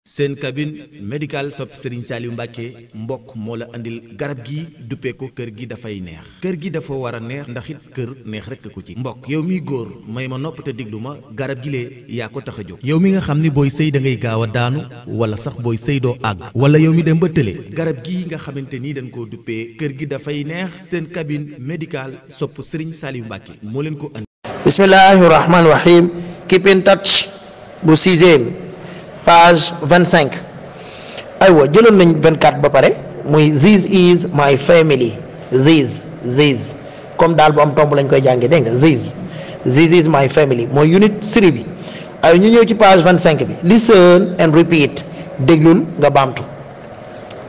seen cabine médicale sopp Serigne Saliou Mbacké mbokk moo la andil garab gi duppee ko kër gi dafay neex kër gi dafa war a neex ndax it kër neex rekk ko ci mbokk yow miy góor may ma nopp te diglu ma garab gi lee yaa ko tax a jóg yow mi nga xam ni booy sëy da ngay gaaw a daanu wala sax booy sëy doo àgg wala yow mi dem ba tële garab gi nga xamante ni dañ koo duppee kër gi dafay neex seen cabine médicale sopp Serigne Saliou Mbacké moo leen ko andi. Bismillahi rahmani rahim. Keep in touch bu 6e page 25 aywa jëloon nañ 24 ba pare muy this is my family this comme daal bu am tomb lañ koy jàngee dégg nga this is my family mooy unit 3 bi ay ñu ñëw ci page 25 bi listen and repeat déglul nga baamtu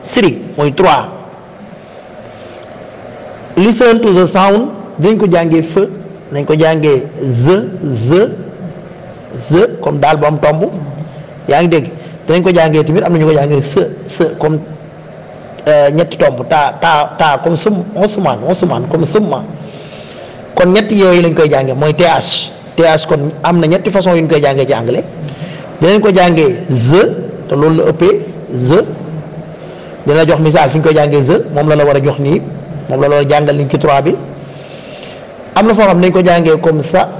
3 mooy 3 listen to the sound dañ ko jàngee f nañ ko jàngee the comme daal bu am tomb yaa ngi dégg danañ ko jàngee tamit am na ñu ko jàngee së comme ñetti tomb taa comme Ousmane comme sëmma kon ñetti yooyu lañ koy jàngee mooy th kon am na ñetti façon yu ñu koy jàngee ci anglais danañ ko jàngee te loolu la ëppee dina jox misaal fi ñu koy jàngee moom la war a jox nii moom la war a jàngal liñ ci 3 bi am na foo xam ne nañ ko jàngee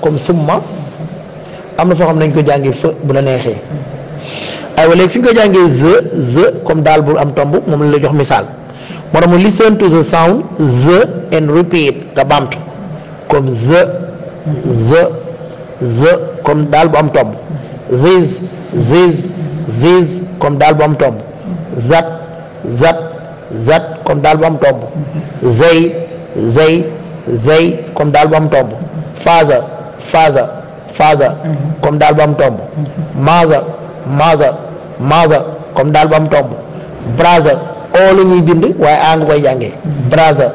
comme summa am na foo xam ne nañ ko jàngee fa bu la neexee aywa léegi fi ñu ko jàngee the comme daal bu am tomb moom la jox misaal moo tax mu listen to the sound the and repeat nga baamtu comme the comme daal bu am tomb this comme daal bu am tomb that comme daal bu am tomb they comme daal bu am tomb father comme daal bu am tomb mother comme daal bu am tomb brother oo la ñuy bind waaye a nga koy jàngee brother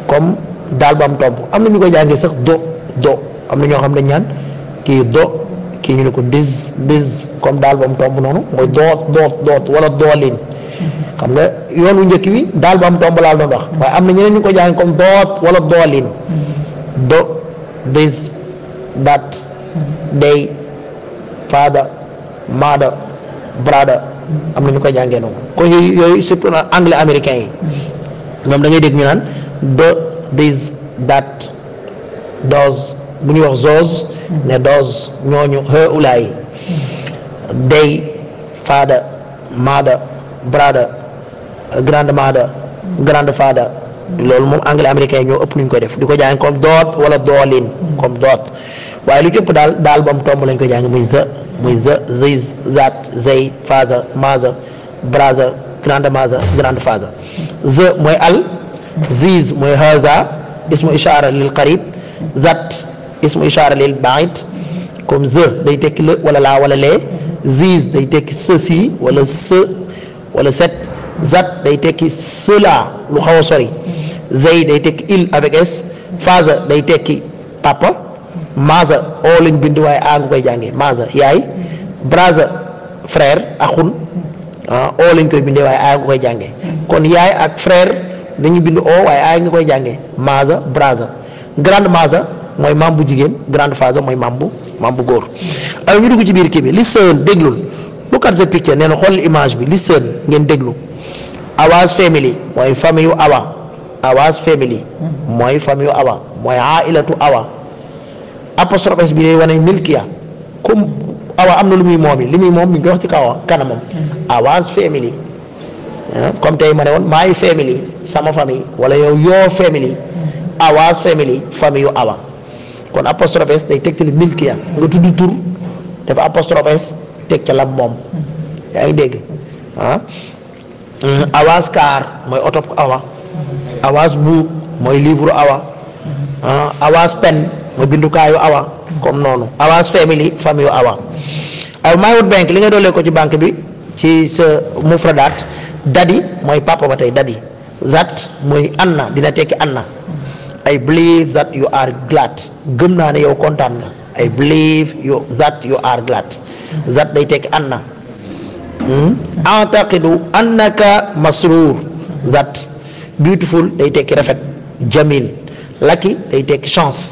comme daal bu am tomb am na ñu koy jàngee sax do am na ñoo xam ne ñaan kii kii ñu ne ko dis comme daal bu am tomb noonu mooy doot wala doolin xam nga yoon wu njëkk wi daal bu am tomb laal doon wax waaye am na ñeneen ñu ko jàngee comme doot wala doolin this that they father mother brother am na ñu koy jàngee noonu kon yooyu surtout anglais américain yi ñoom da ngay dégg ñu naan this that those bu ñuy wax those ne those ñooñu haula yi they father mother brother grandmother grandfather loolu moom anglais américain ñoo ëpp nuñ koy def di ko jàng comme doot wala doolin comme doot waaye lu jëpp daal ba mu tomb lañ koy jàng muy the this that they father mother brother grandmother grandfather the mooy al this mooy haza ismu ishara lil qarib that ismu ishara lil baid comme the day tekki la wala laa wala lee this day tekki ceci wala ce wala set that day tekki cela lu xaw a sori they day tekki il avec s father day tekki papa mother oo lañ bind waaye a nga koy jàngee mother yaay brother frère axun oo lañ koy bindee waaye a nga koy jàngee kon yaay ak frère dañuy bind oo waaye a nga koy jàngee mother brother grandmother mooy maam bu jigéen grandfather mooy maam bu góor ay ñu dugg ci biir kii bi listen déglul look at the picture nee na xool image bi listen ngeen déglu Awa's family mooy famille yu Awa Awa's family mooy famille yu Awa mooy ailatu Awa apostrophe s bi day wane milkiya comme Awa am na lu muy moom li muy moom mi ngi koy wax ci kaw kanamam Awa's family comme tey ma ne woon my family sama famille wala yow your family Awa's family famille yu Awa kon apostrophe s day tegtali milkiya nga tudd tur dafa apostrophe s teg ca lam moom yaa ngi dégg Awa's car mooy oto Awa Awa's book mooy livre Awa Awa's pen mooy bindukaayu Awa comme noonu Awa's family famille yu Awa ay my bank li nga doolee ko ci banque bi ci sa mufradaat daddy mooy papa ba tey daddy that mooy Anna dina tekki Anna I believe that you are glad gëm naa ne yow kontaan nga I believe that you are glad that day tekki Anna a'taqidu annaka masrur that beautiful day tekki rafet jamil lucky day tekki chance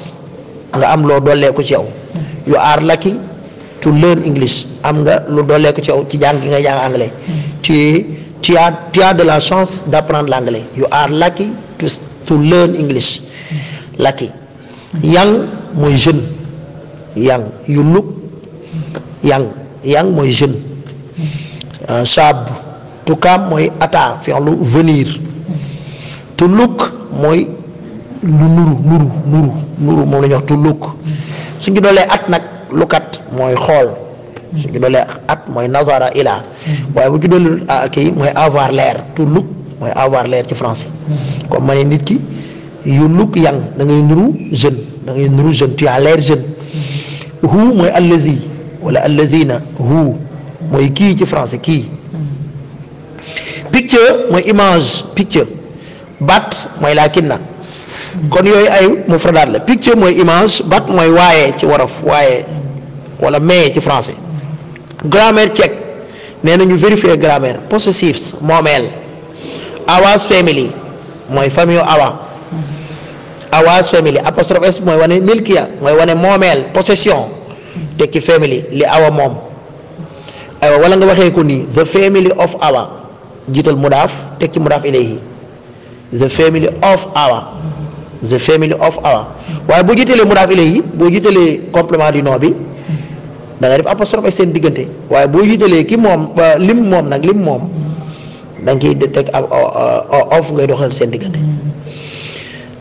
nga am loo doolee ko ci yow you are lucky to learn English am nga lu doolee ko ci jàng gi nga jàng anglais. tu as de la chance d'apprendre l'anglais. You are lucky to learn English. Lucky. Young mooy jeune. Young. You look young. Young mooy jeune. Shab. To come mooy ata fi'lu venir. To look mooy lu nuru moom la ñuy wax to look. suñ ci doolee at nag lukat mooy xool. suñ ci doolee at mooy nazara ila. waaye bu ci doolee kii mooy avoir l'air to look mooy avoir l'air ci français. comme ma ne nit ki you look young da ngay nuru jeune tu as l'air jeune. who mooy allazi wala allazina who mooy kii ci français kii. picture mooy image picture. bat mooy laakinna. kon yooyu ay mufradaat la picture mooy image bat mooy waaye ci wolof waaye wala mais ci français. grammaire check nee na ñu vérifier grammaire possessives moomeel. Awa's family mooy famille awa. Awa's family apostrophe s mooy wane milkiya mooy wane moomeel possession tekki family li awa moom. aywa wala nga waxee ko nii the family of awa jiital mudaaf tekki mudaaf ilayhi the family of awa. The family of awa waaye boo jiitalee mudaaf ilayhi boo jiitalee complément du nom bi da nga def apostrophe seen diggante waaye boo jiitalee ki moom lim moom nag lim moom da nga koy teg of ngay doxal seen diggante.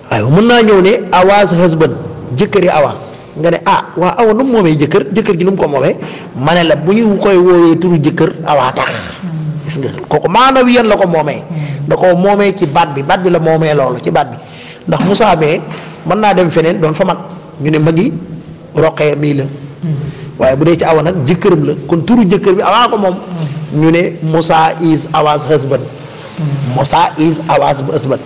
aywa mën naa ñëw ne Awa's husband jëkkëri awa nga ne waa awa nu mu moomee jëkkër ji nu mu ko moomee ma ne la bu ñu koy woowee turu jëkkër awa tax gis nga kooku maanaam yan la ko moomee da ko moomee ci baat bi la moomee loolu ci baat bi. ndax Moussa mee mën naa dem feneen doon fa mag ñu ne magi roqee mii la waaye bu dee ci awa nag jëkkëram la kon turu jëkkër bi awaa ko moom ñu ne Moussa is Awa's husband. Moussa is Awa's husband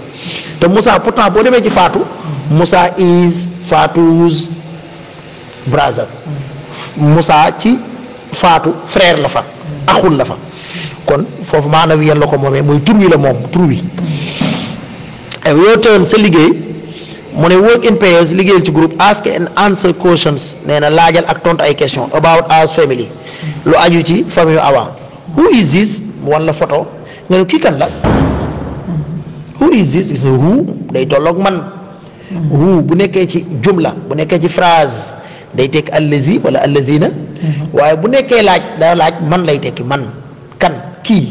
te Moussa pourtant boo demee ci Fatou Moussa is Fatou's brother. Moussa ci Fatou frère la fa axul la fa kon foofu maanaam yan la ko moomee mooy tur wi la moom tur wi. Your turn sa liggéey mu ne work in pairs liggéeyal ci groupe ask and answer questions nee na laajal ak tontu ay question about Awa's family lu aju ci famille Awa. Who is this wan la photo nga ne kii kan la. Who is this gis nga who day tolloog man. who bu nekkee ci jumla bu nekkee ci phrase day tekk allazi wala allazina waaye bu nekkee laaj da laaj man lay tekki man kan kii.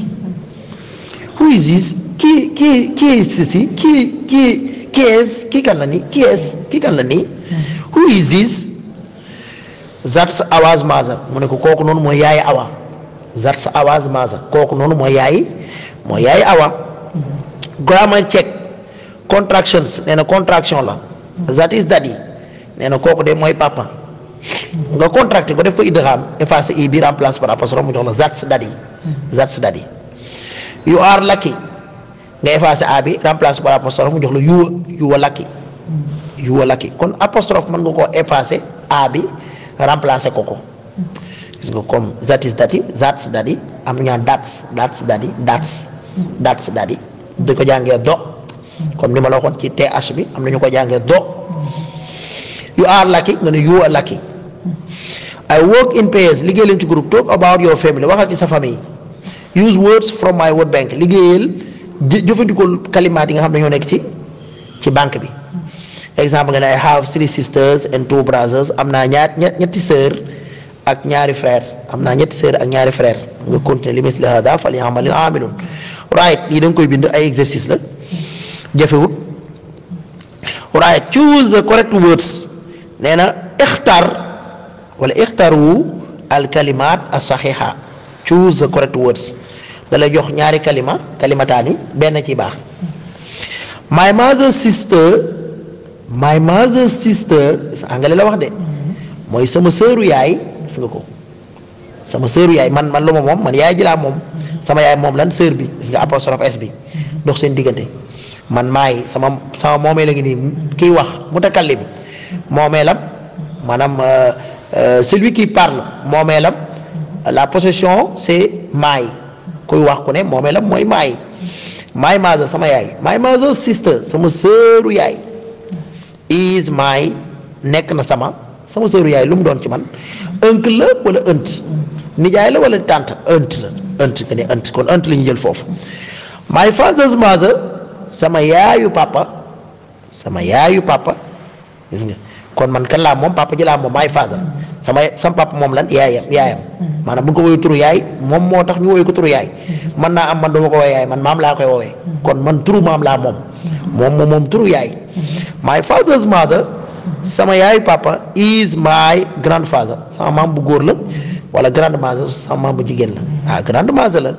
Who is this kii sisi kii kan la nii kii kan la nii. Who is this that's Awa's mother mu ne ko kooku noonu mooy yaay awa. That's Awa's mother kooku noonu mooy yaay awa. Grammar check contractions nee na contraction la. that is daddy nee na kooku de mooy papa nga contracté ko def ko idgham effacé i bi remplace par apostrophe mu jox la that's daddy. You are lucky nga effacé a bi remplace par apostrophe mu jox la you are lucky kon apostrophe mën nga koo effacé a bi remplacé ko gis nga comme that is daddy that's daddy am na ñaan that's daddy that's daddy di ko jàngee do comme ni ma la waxoon ci th bi am na ñu ko jàngee do. You are lucky nga ne you are lucky. I work in pairs liggéey leen ci groupe talk about your family waxal ci sa famille. Use words from my word bank liggéeyal jëfandikoo kalimaat yi nga xam ne ñoo nekk ci banque bi. Exemple nga ne I have 3 sisters and 2 brothers am naa ñetti sœur ak ñaari frère nga continuer li misli hada falyamalil amilun. Right lii da nga koy bind ay exercice la jafewut. Right choose the correct words nee na ixtar wala ixtaru al kalimat as saxiha. Choose the correct words da lay jox ñaari kalimataani benn ci baax. My mother's sister angale la wax de mooy sama sœuru yaay gis nga ko sama sœuru yaay man lu ma moom man yaay ji laa moom sama yaay moom lan sœur bi gis nga apostrophe s bi dox seen diggante man maay sama moomee la ngi nii kiy wax mutakallim moomeelam maanaam celui qui parle moomeelam la possession c'est maay kuy wax ku ne moomeelam mooy maay. My mother sama yaay my mother's sister sama sœuru yaay is my nekk na sama sœuru yaay lu mu doon ci man oncle la wala aunt nijaay la wala tante aunt la aunt nga ne aunt kon aunt la ñu jël foofu. my father's mother sama yaayu papa gis nga kon man kan laa moom papa ji laa moom my father sama papa moom lan yaayam maanaam bu nga ko woowee turu yaay moom moo tax ñu woowee ko turu yaay man naa am man duma ko woowee yaay man maam laa koy woowee kon man turu maam laa moom turu yaay. my father's mother sama yaayu papa is my grandfather sama maam bu góor la wala grandmother sama maam bu jigéen la grandmother la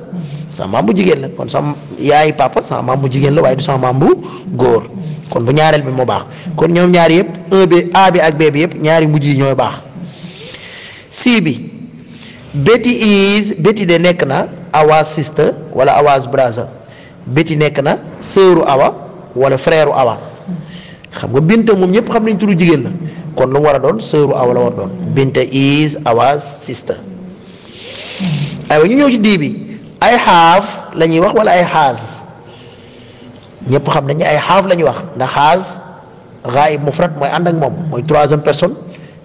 sama maam bu jigéen la kon sama yaayu papa sama maam bu jigéen la waaye du sama maam bu góor kon bu ñaareel bi moo baax kon ñoom ñaari yëpp A bi ak B bi yëpp ñaari mujj yi ñooy baax. C bi Betty de nekk na Awa's sister wala Awa's brother Betty nekk na sœuru Awa wala frère Awa xam nga Binta moom ñëpp xam nañ turu jigéen la kon lu mu war a doon sœuru Awa la war a doon Binta is Awa's sister. aywa ñu ñëw ci D bi I have la ñuy wax wala I has ñëpp xam nañ ne I have la ñuy wax ndax has ghaib mufrad mooy ànd ak moom mooy troisième personne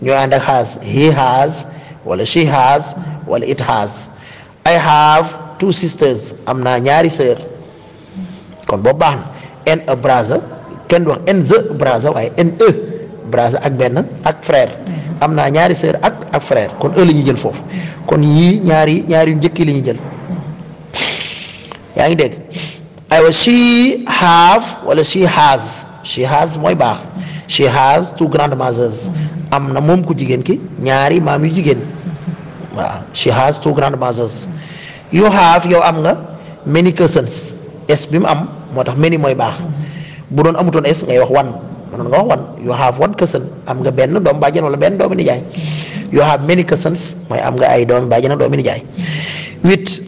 ñooy ànd ak has he has wala she has wala it has. I have 2 sisters am naa ñaari sœur kon boobu baax na and a brother kenn du wax and the brother waaye and a brother ak benn ak frère am naa ñaari sœur ak frère kon la ñuy jël foofu kon yii ñaari yu njëkk yi la ñuy jël yaa ngi dégg. aywa she have wala she has mooy baax she has 2 grandmothers am na moom ku jigéen ki ñaari maam yu jigéen waaw she has 2 grandmothers. you have yow am nga many cousins s bi mu am moo tax many mooy baax bu doon amutoon s ngay wax one mënoon nga wax one you have 1 cousin am nga benn doom bàjjen wala benn doomi nijaay you have many cousins mooy am nga ay doomi bàjjen ak doomi nijaay. with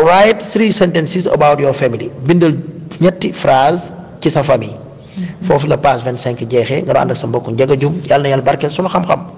write 3 sentences about your family bindal ñetti phrase ci sa famille foofu la page 25 jeexee nga doon ànd ak sa mbokku Njaga Jum yàlla na yàlla barkeel sunu xam-xam.